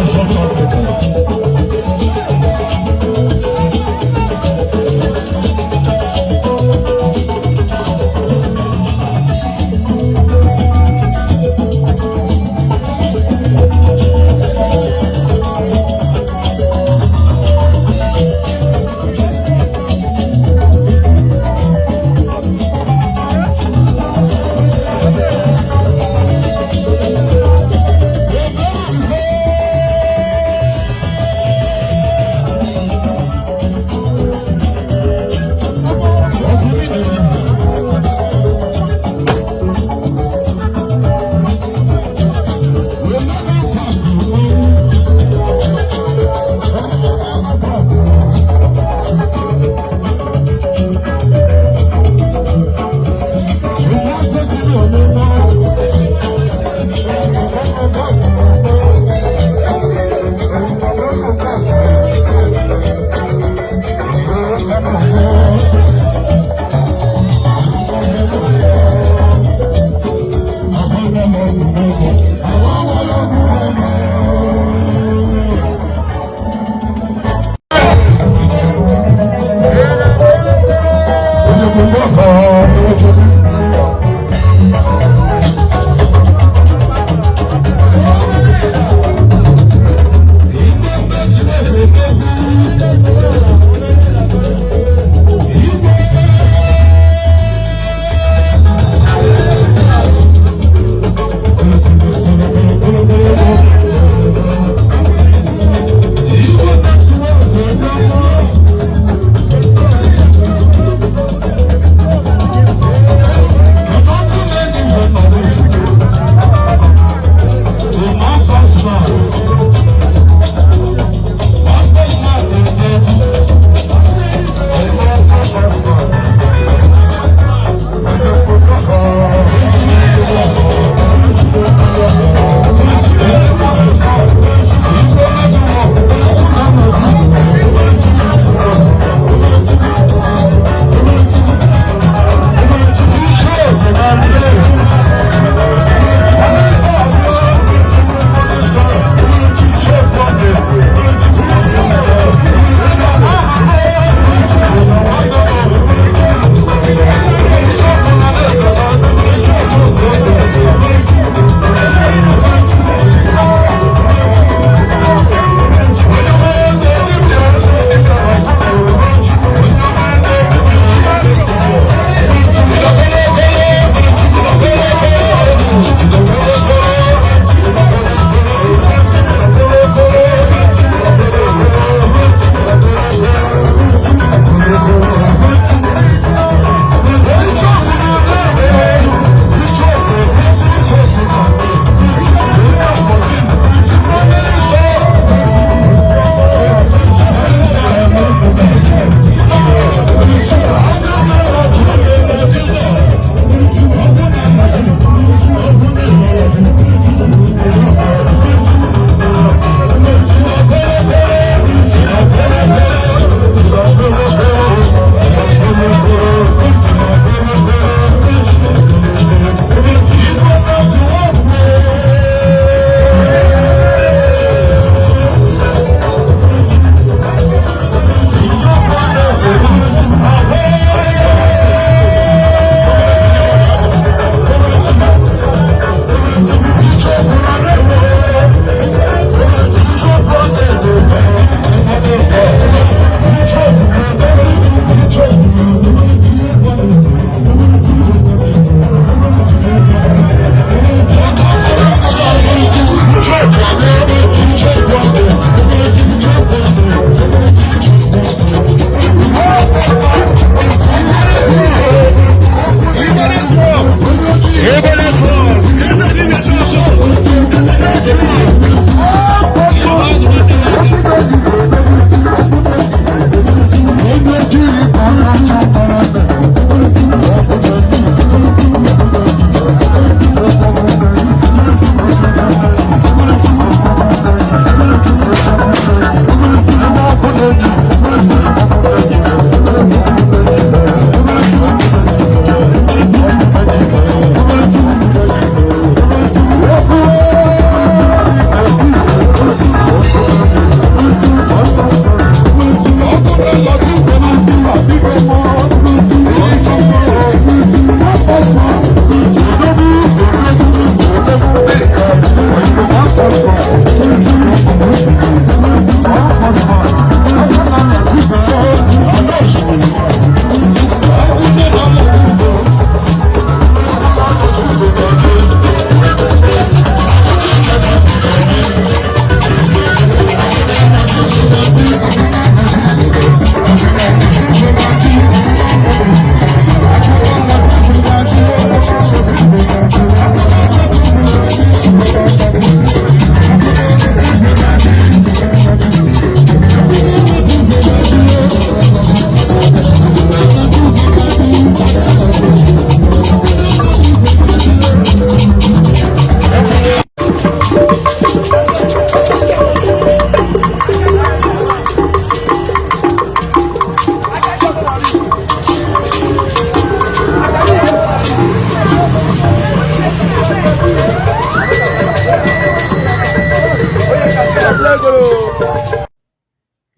of South Africa.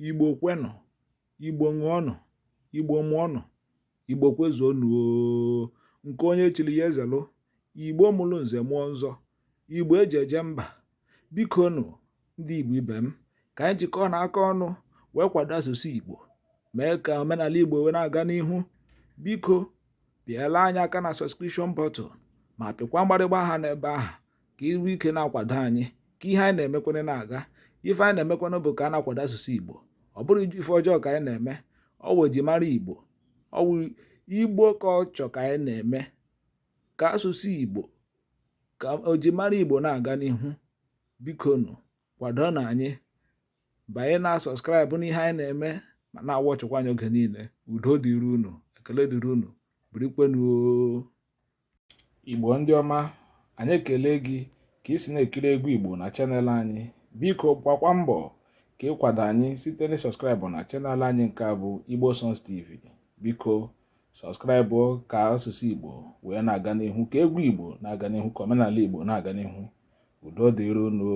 Igbo kwenụ, Igbo ṅụọnụ, Igbo mụọnụ, Igbo kwezuonụ oo. Nke onye chiri ya ezelụ. Igbo mụrụ nze mụọ nzọ, Igbo eji eje mba. Bikonụ, ndị Igbo ibe m, ka anyị jikọọ na aka ọnụ wee kwado asụsụ Igbo, mee ka omenala Igbo wee na-aga n'ihu. Biko, pịala anyị aka na subscription button ma pịkwa mgbarịgba aha n'ebe ahụ ka iru ike na-akwado anyị, ka ihe anyị na-emekwana na-aga. Ife anyị na-emekwana bụ ka a na-akwado asụsụ Igbo. Ọ bụrụ ife ọjọọ ka anyị na-eme, ọ wụ ejimara Igbo, ọ wụ Igbo ka ọ chọ ka anyị na-eme, ka asụsụ Igbo, ka ojimara Igbo na-aga n'ihu. Bikonụ, kwadonụ anyị, banye na subscribe n'ihe anyị na-eme ma na-awatchịkwa anyị oge niile. Udo dịrị unu, ekele dịrị unu, birikwenu. Igbo ndị ọma, anyị ekele gị ka ị si na-ekiri egwu Igbo na channel anyị. Biko, gbakwa mbọ ka ịkwado anyị site na subscribe na channel anyị nke a bụ Igbo Songs TV. Biko, subscribe ka asụsụ Igbo wee na-aga n'ihu, ka egwu Igbo na-aga n'ihu, ka omenala Igbo na-aga n'ihu. Udo dịrị unu.